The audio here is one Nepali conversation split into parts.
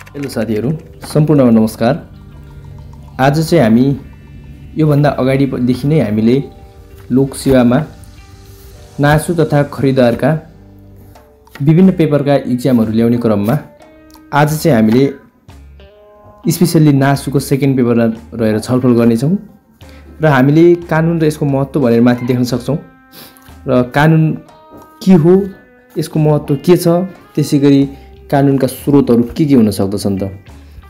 हेलो साथीहरू, सम्पूर्णमा नमस्कार। आज चाहिँ हामी योभन्दा अगाडिदेखि नै हामीले लोकसेवामा नासु तथा खरिदारका विभिन्न पेपरका इक्जामहरू ल्याउने क्रममा आज चाहिँ हामीले स्पेसल्ली नासुको सेकेन्ड पेपर रहेर छलफल गर्नेछौँ र हामीले कानुन र यसको महत्त्व भनेर माथि देख्न सक्छौँ र कानुन के हो, यसको महत्त्व के छ, त्यसैगरी कानुनका स्रोतहरू के हुन सक्दछन् त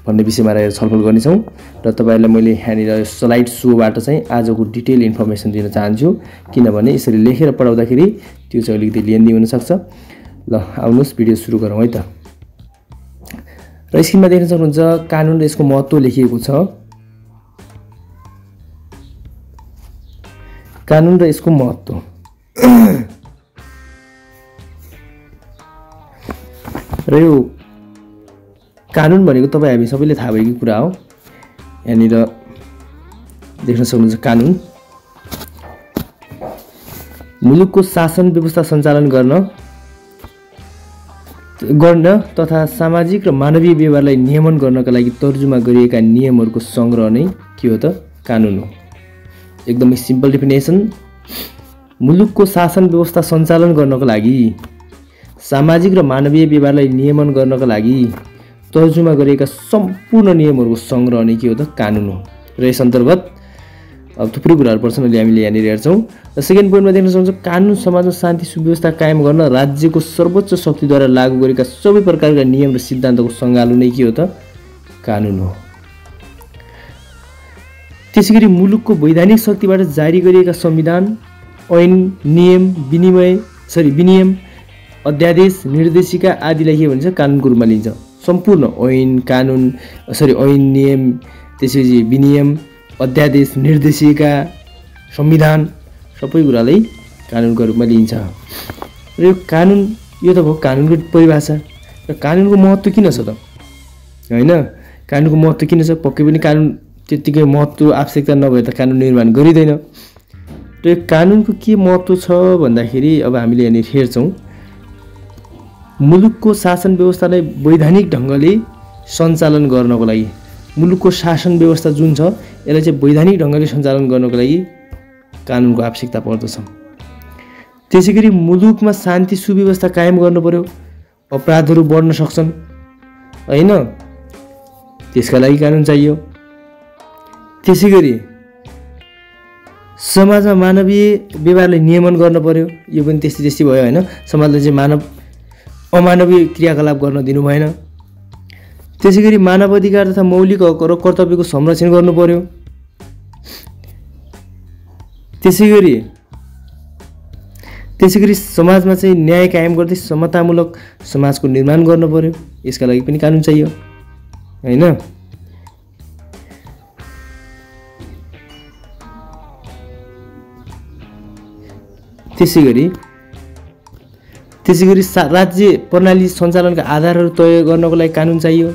भन्ने विषयमा रहेर छलफल गर्नेछौँ र तपाईहरुलाई मैले यहाँनिर स्लाइड सोबाट चाहिँ आजको डिटेल इन्फर्मेसन दिन चाहन्छु, किनभने यसरी लेखेर पढाउँदाखेरि त्यो चाहिँ अलिकति लेन्दी हुन सक्छ। ल आउनुहोस् भिडियो सुरु गरौँ है त। र स्क्रिनमा देख्न सक्नुहुन्छ कानुन र यसको महत्त्व लेखिएको छ। कानुन र यसको महत्त्व र यो कानुन भनेको तपाईँ हामी सबैले थाहा भएकै कुरा हो। यहाँनिर देख्न सक्नुहुन्छ कानुन मुलुकको शासन व्यवस्था सञ्चालन गर्न तथा सामाजिक र मानवीय व्यवहारलाई नियमन गर्नका लागि तर्जुमा गरिएका नियमहरूको संग्रह नै के हो त कानुन हो। एकदमै सिम्पल डेफिनेसन, मुलुकको शासन व्यवस्था सञ्चालन गर्नको लागि सामाजिक र मानवीय व्यवहारलाई नियमन गर्नका लागि तर्जुमा गरिएका सम्पूर्ण नियमहरूको संग्रह नै के हो त कानुन हो। र यस अन्तर्गत अब थुप्रै कुराहरू पर्छन्, अहिले हामीले यहाँनिर हेर्छौँ। र सेकेन्ड पोइन्टमा देख्न सक्छौँ कानुन समाजमा शान्ति सुव्यवस्था कायम गर्न राज्यको सर्वोच्च शक्तिद्वारा लागू गरेका सबै प्रकारका नियम र सिद्धान्तको सङ्गालो नै के हो त कानुन हो। त्यसैगरी मुलुकको वैधानिक शक्तिबाट जारी गरिएका संविधान, ऐन, विनियम, अध्यादेश, निर्देशिका आदिलाई के भन्छ कानुनको रूपमा लिन्छ। सम्पूर्ण ऐन, नियम, त्यसपछि विनियम, अध्यादेश, निर्देशिका, संविधान सबै कुरालाई कानुनको रूपमा लिइन्छ। र यो कानुन, यो त भयो कानुनको परिभाषा। र कानुनको महत्त्व किन छ त हैन? कानुनको महत्त्व किन छ? पक्कै पनि कानुन त्यतिकै महत्त्व आवश्यकता नभए त कानुन निर्माण गरिँदैन। र यो कानुनको के महत्त्व छ भन्दाखेरि अब हामीले यहाँनिर हेर्छौँ, मुलुकको शासन व्यवस्थालाई वैधानिक ढङ्गले सञ्चालन गर्नको लागि, मुलुकको शासन व्यवस्था जुन छ यसलाई चाहिँ वैधानिक ढङ्गले सञ्चालन गर्नको लागि कानुनको आवश्यकता पर्दछ। त्यसैगरी मुलुकमा शान्ति सुव्यवस्था कायम गर्नु पर्यो, अपराधहरू बढ्न सक्छन् हैन, त्यसका लागि कानुन चाहियो। त्यसैगरी समाजमा मानवीय व्यवहारलाई नियमन गर्न पर्यो, यो पनि त्यस्तै भयो हैन। समाजले चाहिँ अमानवीय क्रियाकलाप गर्न दिनु भएन। त्यसैगरी मानव अधिकार तथा मौलिक हक र कर्तव्यको संरक्षण गर्नु पर्यो। त्यसैगरी समाजमा चाहिँ न्याय कायम गर्दै समतामूलक समाजको निर्माण गर्नु पर्यो, यसका लागि पनि कानुन चाहियो हैन। त्यसैगरी राज्य प्रणाली सञ्चालनका आधारहरू तय गर्नको लागि कानुन चाहियो।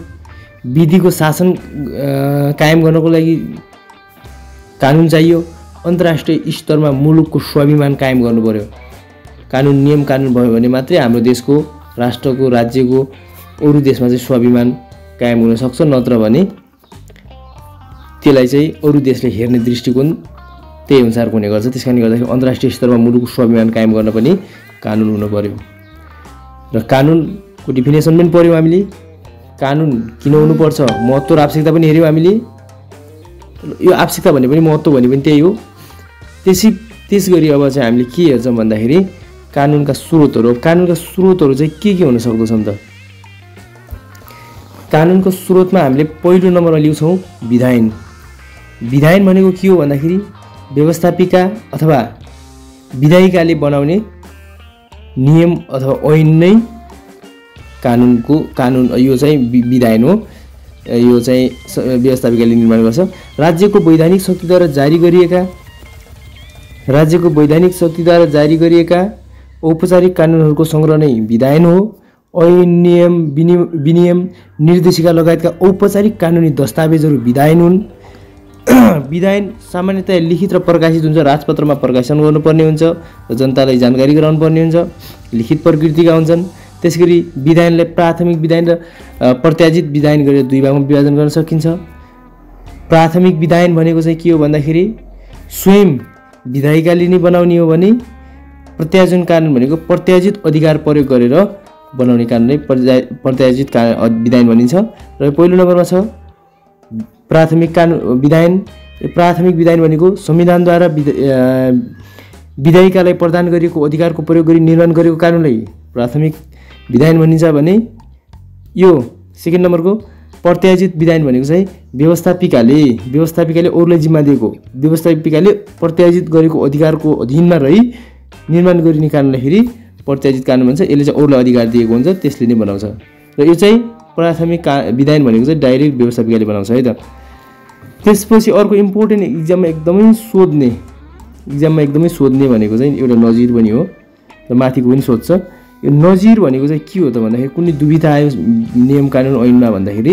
विधिको शासन कायम गर्नको लागि कानुन चाहियो। अन्तर्राष्ट्रिय स्तरमा मुलुकको स्वाभिमान कायम गर्नु पर्यो। कानुन भयो भने मात्रै हाम्रो देशको, राष्ट्रको, राज्यको अरू देशमा चाहिँ स्वाभिमान कायम हुन सक्छ, नत्र भने त्यसलाई चाहिँ अरू देशले हेर्ने दृष्टिकोण त्यही अनुसारको हुने गर्छ। त्यसकारणले गर्दाखेरि अन्तर्राष्ट्रिय स्तरमा मुलुकको स्वाभिमान कायम गर्न पनि कानुन हुनु पर्यो। र कानुनको डिफिनेसन पनि पढ्यौँ हामीले, कानुन किन हुनुपर्छ, महत्त्व र आवश्यकता पनि हेऱ्यौँ हामीले। यो आवश्यकता भने पनि महत्त्व भने पनि त्यही हो। त्यसगरी अब चाहिँ हामीले के हेर्छौँ भन्दाखेरि कानुनका स्रोतहरू चाहिँ के हुन सक्दछन् त? कानुनको स्रोतमा हामीले पहिलो नम्बरमा लिउँछौँ विधायन। विधायन भनेको के हो भन्दाखेरि व्यवस्थापिका अथवा विधायिकाले बनाउने नियम अथवा ऐन नै कानुन यो चाहिँ विधायन हो। यो चाहिँ व्यवस्थापिकाले निर्माण गर्छ। राज्यको वैधानिक शक्तिद्वारा जारी गरिएका औपचारिक कानुनहरूको संग्रह नै विधायन हो। ऐन, नियम, विनियम, निर्देशिका लगायतका औपचारिक कानुनी दस्तावेजहरू विधायन हुन्। विधायन सामान्यतया लिखित र प्रकाशित हुन्छ, राजपत्रमा प्रकाशन गर्नुपर्ने हुन्छ र जनतालाई जानकारी गराउनु पर्ने हुन्छ। लिखित प्रकृतिका हुन्छन्। त्यसैगरी विधायनलाई प्राथमिक विधायन र प्रत्याजित विधायन गरेर दुई भागमा विभाजन गर्न सकिन्छ। प्राथमिक विधायन भनेको चाहिँ के हो भन्दाखेरि स्वयं विधायिकाले नै बनाउने हो भने प्रत्यायोजन कानुन भनेको प्रत्याजित अधिकार प्रयोग गरेर बनाउने कानुनलाई प्रत्याजित विधायन भनिन्छ। र पहिलो नम्बरमा छ प्राथमिक कानुन विधायन। प्राथमिक विधायन भनेको संविधानद्वारा विधायिकालाई प्रदान गरिएको अधिकारको प्रयोग गरी निर्माण गरेको कानुनलाई प्राथमिक विधायन भनिन्छ भने यो सेकेन्ड नम्बरको प्रत्याजित विधायन भनेको चाहिँ व्यवस्थापिकाले अरूलाई जिम्मा दिएको व्यवस्थापिकाले प्रत्याजित गरेको अधिकारको अधीनमा रही निर्माण गरिने कानुनलाई फेरि प्रत्याजित कानुन भन्छ। यसले चाहिँ अरूलाई अधिकार दिएको हुन्छ त्यसले नै बनाउँछ। र यो चाहिँ प्राथमिक विधायन भनेको चाहिँ डाइरेक्ट व्यवस्थापिकाले बनाउँछ है त। त्यसपछि अर्को इम्पोर्टेन्ट इक्जाममा एकदमै सोध्ने भनेको चाहिँ एउटा नजिर पनि हो र माथिको पनि सोध्छ। यो नजिर भनेको चाहिँ के हो त भन्दाखेरि कुनै दुविधा आयो नियम कानुन ऐनमा भन्दाखेरि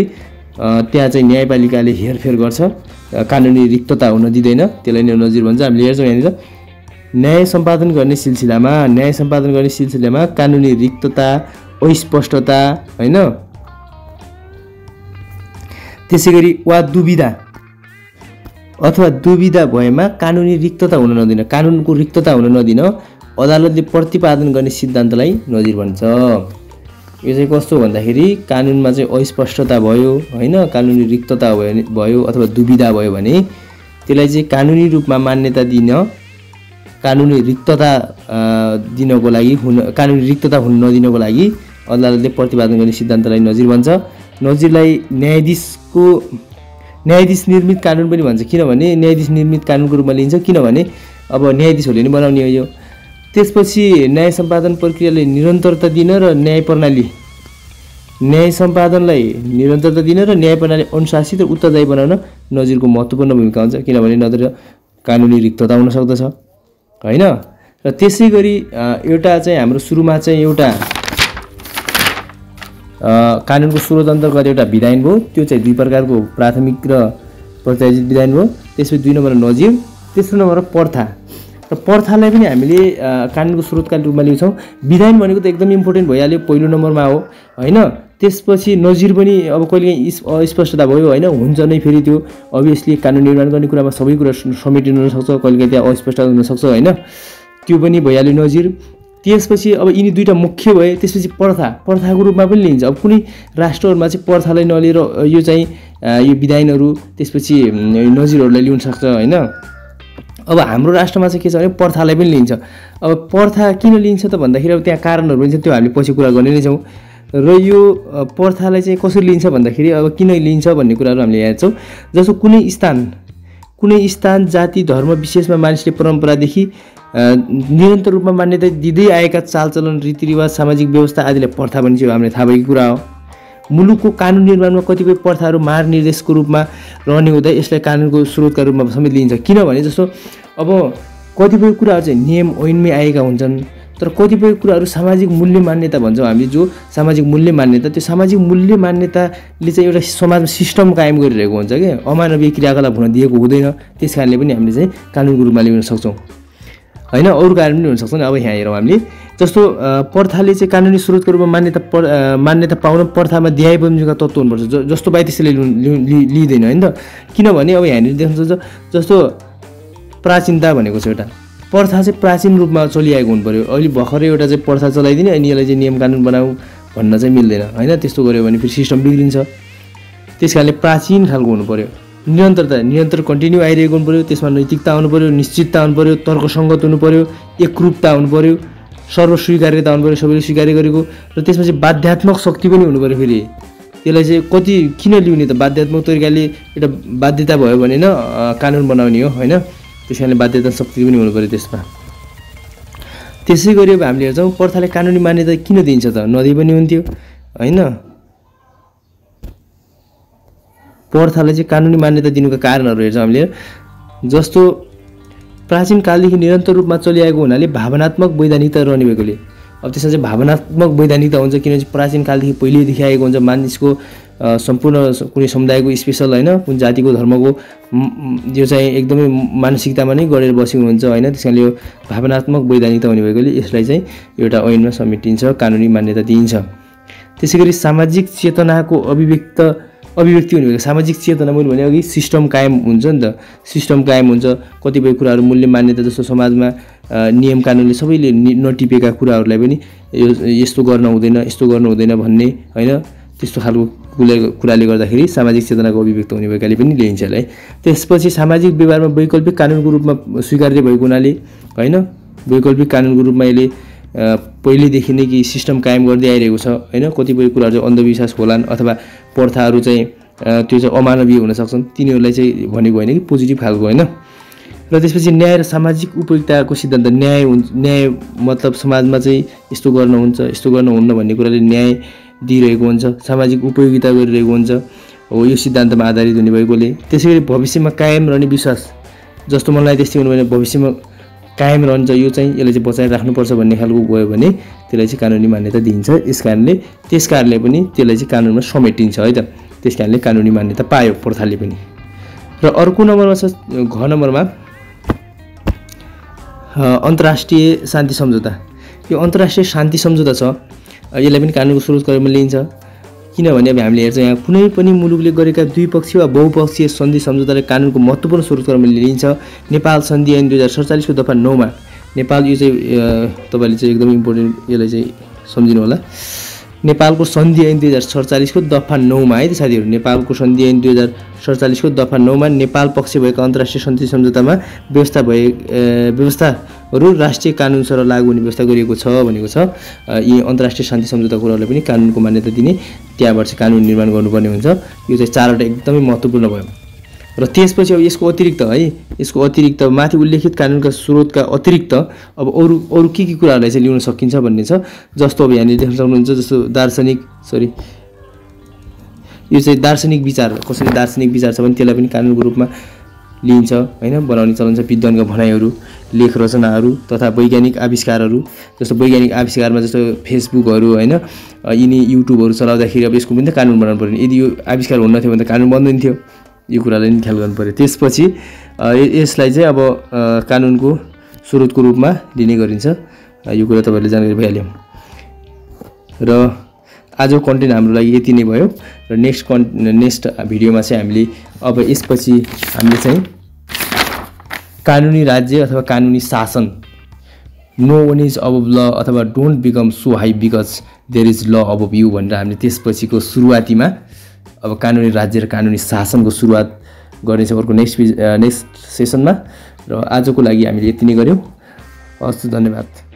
त्यहाँ चाहिँ न्यायपालिकाले हेरफेर गर्छ, कानुनी रिक्तता हुन दिँदैन, त्यसलाई नै नजिर भन्छ। हामीले हेर्छौँ यहाँनिर न्याय सम्पादन गर्ने सिलसिलामा कानुनी रिक्तता अस्पष्टता होइन त्यसैगरी वा दुविधा भएमा कानुनी रिक्तता हुन नदिन कानुनको रिक्तता हुन नदिन अदालतले प्रतिपादन गर्ने सिद्धान्तलाई नजिर भन्छ। यो चाहिँ कस्तो भन्दाखेरि कानुनमा चाहिँ अस्पष्टता भयो होइन कानुनी रिक्तता भयो अथवा दुविधा भयो भने त्यसलाई चाहिँ कानुनी रूपमा मान्यता दिन कानुनी रिक्तता हुन नदिनको लागि अदालतले प्रतिपादन गर्ने सिद्धान्तलाई नजिर भन्छ। नजिरलाई न्यायाधीश निर्मित कानुन पनि भन्छ। किनभने न्यायाधीश निर्मित कानुनको रूपमा लिन्छ किनभने अब न्यायाधीशहरूले नै बनाउने हो यो। त्यसपछि न्याय सम्पादन प्रक्रियाले निरन्तरता दिन र न्याय प्रणाली अनुशासित र उत्तरदायी बनाउन नजिरको महत्त्वपूर्ण भूमिका हुन्छ। किनभने नत्र कानुनी रिक्तता हुन सक्दछ होइन। र त्यसै गरी एउटा चाहिँ हाम्रो सुरुमा चाहिँ एउटा कानुनको स्रोत अन्तर्गत एउटा विधायन भयो, त्यो चाहिँ दुई प्रकारको प्राथमिक र प्रत्याजित विधायन भयो। त्यसपछि दुई नम्बर नजिर, तेस्रो नम्बर प्रथा। र प्रथालाई पनि हामीले कानुनको स्रोतका रूपमा लिन्छौँ। विधायन भनेको त एकदम इम्पोर्टेन्ट भइहाल्यो, पहिलो नम्बरमा हो होइन। त्यसपछि नजिर पनि अब कहिलेकाहीँ अस्पष्टता भयो होइन, हुन्छ नै फेरि त्यो अभियसली कानुन निर्माण गर्ने कुरामा सबै कुरा समेटिन नसक्छ, कहिलेकाहीँ त्यहाँ अस्पष्टता हुनसक्छ होइन, त्यो पनि भइहाल्यो नजिर। त्यसपछि अब यिनी दुईवटा मुख्य भए। त्यसपछि प्रथाको रूपमा पनि लिन्छ। अब कुनै राष्ट्रहरूमा चाहिँ प्रथालाई नलिएर यो चाहिँ यो विधायनहरू त्यसपछि नजिरहरूलाई लिन सक्छ होइन। अब हाम्रो राष्ट्रमा चाहिँ के छ भने प्रथालाई पनि लिन्छ। अब प्रथा किन लिन्छ त भन्दाखेरि अब त्यहाँ कारणहरू पनि छ, त्यो हामीले पछि कुरा गर्ने नै छौँ। र यो प्रथालाई चाहिँ कसरी लिन्छ भन्दाखेरि अब किन लिन्छ भन्ने कुराहरू हामीले हेर्छौँ। जस्तो कुनै स्थान जाति धर्म विशेषमा मानिसले परम्परादेखि निरन्तर रूपमा मान्यता दिँदै आएका चालचलन रीतिरिवाज सामाजिक व्यवस्था आदिलाई प्रथा भनिन्छ। हामीलाई थाहा भएको कुरा हो। मुलुकको कानुन निर्माणमा कतिपय प्रथाहरू मार्गनिर्देशको रूपमा रहने हुँदा यसलाई कानुनको स्रोतका रूपमा समेत लिइन्छ। किनभने जस्तो अब कतिपय कुराहरू चाहिँ नियम ऐनमै आएका हुन्छन्, तर कतिपय कुराहरू सामाजिक मूल्य मान्यता भन्छौँ हामीले, जो सामाजिक मूल्य मान्यता, त्यो सामाजिक मूल्य मान्यताले चाहिँ एउटा समाजमा सिस्टम कायम गरिरहेको हुन्छ कि अमानवीय क्रियाकलाप हुन दिएको हुँदैन। त्यस कारणले पनि हामीले चाहिँ कानुनको रूपमा लिन सक्छौँ होइन। अरू कारण पनि हुन सक्छन्। अब यहाँ हेरौँ हामीले जस्तो प्रथाले चाहिँ कानुनी स्रोतको रूपमा मान्यता पाउन प्रथामा ध्याय बमोजिमका तत्त्व हुनुपर्छ, जस्तो बाई त्यसले लिँदैन होइन त। किनभने अब यहाँनिर देख्नुहुन्छ जस्तो प्राचीनता भनेको छ एउटा प्रथा चाहिँ प्राचीन रूपमा चलिआएको हुनु पऱ्यो। अहिले भर्खरै एउटा चाहिँ प्रथा चलाइदिने अनि यसलाई चाहिँ नियम कानुन बनाऊ भन्न चाहिँ मिल्दैन होइन। त्यस्तो गऱ्यो भने फेरि सिस्टम बिग्रिन्छ। त्यस कारणले प्राचीन खालको हुनु पऱ्यो। निरन्तर कन्टिन्यू आइरहेको हुनु पऱ्यो। त्यसमा नैतिकता हुनु पऱ्यो, निश्चितता हुनु पऱ्यो, तर्कसङ्गत हुनु पऱ्यो, एकरूपता हुनु पऱ्यो, सर्वस्वीकार्यता हुनु पऱ्यो, सबैले स्वीकार्य गरेको। र त्यसमा चाहिँ बाध्यात्मक शक्ति पनि हुनु पऱ्यो। फेरि त्यसलाई चाहिँ कति किन लिउने त, बाध्यात्मक तरिकाले एउटा बाध्यता भयो भने न कानुन बनाउने हो होइन। त्यस कारणले बाध्यता शक्ति पनि हुनु पऱ्यो त्यसमा। त्यसै गरी अब हामीले हेर्छौँ प्रथाले कानुनी मान्यता किन दिन्छ त, नदिए पनि हुन्थ्यो होइन। प्रथालाई चाहिँ कानुनी मान्यता दिनुका कारणहरू हेर्छौँ हामीले। जस्तो प्राचीन कालदेखि निरन्तर रूपमा चलिआएको हुनाले भावनात्मक वैधानिकता रहने भएकोले अब त्यसमा चाहिँ भावनात्मक वैधानिकता हुन्छ। किनभने प्राचीन कालदेखि पहिल्यैदेखि आएको हुन्छ, मानिसको सम्पूर्ण कुनै समुदायको स्पेशल होइन कुन जातिको धर्मको यो चाहिँ एकदमै मानसिकतामा नै गढेर बसेको हुन्छ होइन। त्यसकारणले यो भावनात्मक वैधानिकता हुने भएकोले यसलाई चाहिँ एउटा ऐनमा समेटिन्छ, कानुनी मान्यता दिइन्छ। त्यसैगरी सामाजिक चेतनाको अभिव्यक्ति हुने भएको सामाजिक चेतना मैले भने अघि सिस्टम कायम हुन्छ नि त, सिस्टम कायम हुन्छ। कतिपय कुराहरू मूल्य मान्यता जस्तो समाजमा नियम कानुनले सबैले नटिपेका कुराहरूलाई पनि यस्तो गर्न हुँदैन यस्तो गर्नु हुँदैन भन्ने होइन, त्यस्तो खालको कुराले गर्दाखेरि सामाजिक चेतनाको अभिव्यक्त हुने भएकाले पनि ल्याइन्छ है। त्यसपछि सामाजिक व्यवहारमा वैकल्पिक कानुनको रूपमा स्वीकार्य भएको हुनाले होइन, वैकल्पिक कानुनको रूपमा यसले पहिलेदेखि नै कि सिस्टम कायम गर्दै आइरहेको छ होइन। कतिपय कुराहरू चाहिँ अन्धविश्वास होलान् अथवा प्रथाहरू चाहिँ त्यो चाहिँ अमानवीय हुन सक्छन्, तिनीहरूलाई चाहिँ भनेको होइन कि पोजिटिभ खालको होइन। र त्यसपछि न्याय र सामाजिक उपयुक्तताको सिद्धान्त, न्याय मतलब समाजमा चाहिँ यस्तो गर्न हुन्छ यस्तो गर्न हुन्न भन्ने कुराले न्याय दिइरहेको हुन्छ, सामाजिक उपयोगिता गरिरहेको हुन्छ हो, यो सिद्धान्तमा आधारित हुने भएकोले। त्यसैगरी भविष्यमा कायम रहने विश्वास जस्तो मलाई त्यस्तै हुनु भने भविष्यमा कायम रहन्छ यो चाहिँ यसलाई चाहिँ बचाएर राख्नुपर्छ भन्ने खालको गयो भने त्यसलाई चाहिँ कानुनी मान्यता दिइन्छ। त्यस कारणले पनि त्यसलाई चाहिँ कानुनमा समेटिन्छ है त। त्यस कारणले कानुनी मान्यता पायो प्रथाले पनि। र अर्को नम्बरमा छ घ नम्बरमा अन्तर्राष्ट्रिय शान्ति सम्झौता। यो अन्तर्राष्ट्रिय शान्ति सम्झौता छ, यसलाई पनि कानुनको स्रोतको रूपमा लिइन्छ। किनभने अब हामीले हेर्छौँ यहाँ कुनै पनि मुलुकले गरेका द्विपक्षीय वा बहुपक्षीय सन्धि सम्झौताले कानुनको महत्त्वपूर्ण स्रोतको रूपमा लिइन्छ। नेपाल सन्धि ऐन 2047 को दफा 9 मा नेपाल, यो चाहिँ तपाईँले चाहिँ एकदम इम्पोर्टेन्ट, यसलाई चाहिँ सम्झिनु होला। नेपालको सन्धि ऐन 2047 को दफा 9 मा है त साथीहरू, नेपालको सन्धि ऐन 2047 को दफा 9 मा नेपाल पक्ष भएका अन्तर्राष्ट्रिय शान्ति सम्झौतामा व्यवस्थाहरू राष्ट्रिय कानुनसरह लागू हुने व्यवस्था गरिएको छ भनेको छ। यी अन्तर्राष्ट्रिय शान्ति सम्झौता कुराहरूलाई पनि कानुनको मान्यता दिने, त्यहाँबाट चाहिँ कानुन निर्माण गर्नुपर्ने हुन्छ। यो चाहिँ चारवटा एकदमै महत्त्वपूर्ण भयो। र त्यसपछि अब यसको अतिरिक्त माथि उल्लेखित कानुनका स्रोतका अतिरिक्त अब अरू के कुराहरूलाई चाहिँ ल्याउन सकिन्छ भन्ने छ। जस्तो अब यहाँनिर देख्न सक्नुहुन्छ, जस्तो यो चाहिँ दार्शनिक विचार, कसैले दार्शनिक विचार छ भने त्यसलाई पनि कानुनको रूपमा लिइन्छ होइन। बनाउने चलन छ विद्वानका भनाइहरू, लेख रचनाहरू तथा वैज्ञानिक आविष्कारहरू। जस्तो वैज्ञानिक आविष्कारमा जस्तो फेसबुकहरू होइन, यिनी युट्युबहरू चलाउँदाखेरि अब यसको पनि त कानुन बनाउनु पर्ने। यदि यो आविष्कार हुन्न थियो भने त कानुन बन्दैन थियो, यो कुरालाई पनि ख्याल गर्नु पर्यो। त्यसपछि यसलाई चाहिँ अब कानुनको स्रोतको रूपमा लिने गरिन्छ। यो कुरा तपाईँहरूले जानकारी भइहाल्यो। र आजको कन्टेन्ट हाम्रो लागि यति नै भयो। र नेक्स्ट भिडियोमा चाहिँ हामीले अब यसपछि हामीले चाहिँ कानुनी राज्य अथवा कानुनी शासन, no one is above law अथवा don't become so high because there is law above you भनेर हामीले त्यसपछिको सुरुवातीमा अब कानुनी राज्य र कानुनी शासनको सुरुवात गर्नेछौँ अर्को नेक्स्ट सेसनमा। र आजको लागि हामीले यति नै गऱ्यौँ। हस्, धन्यवाद।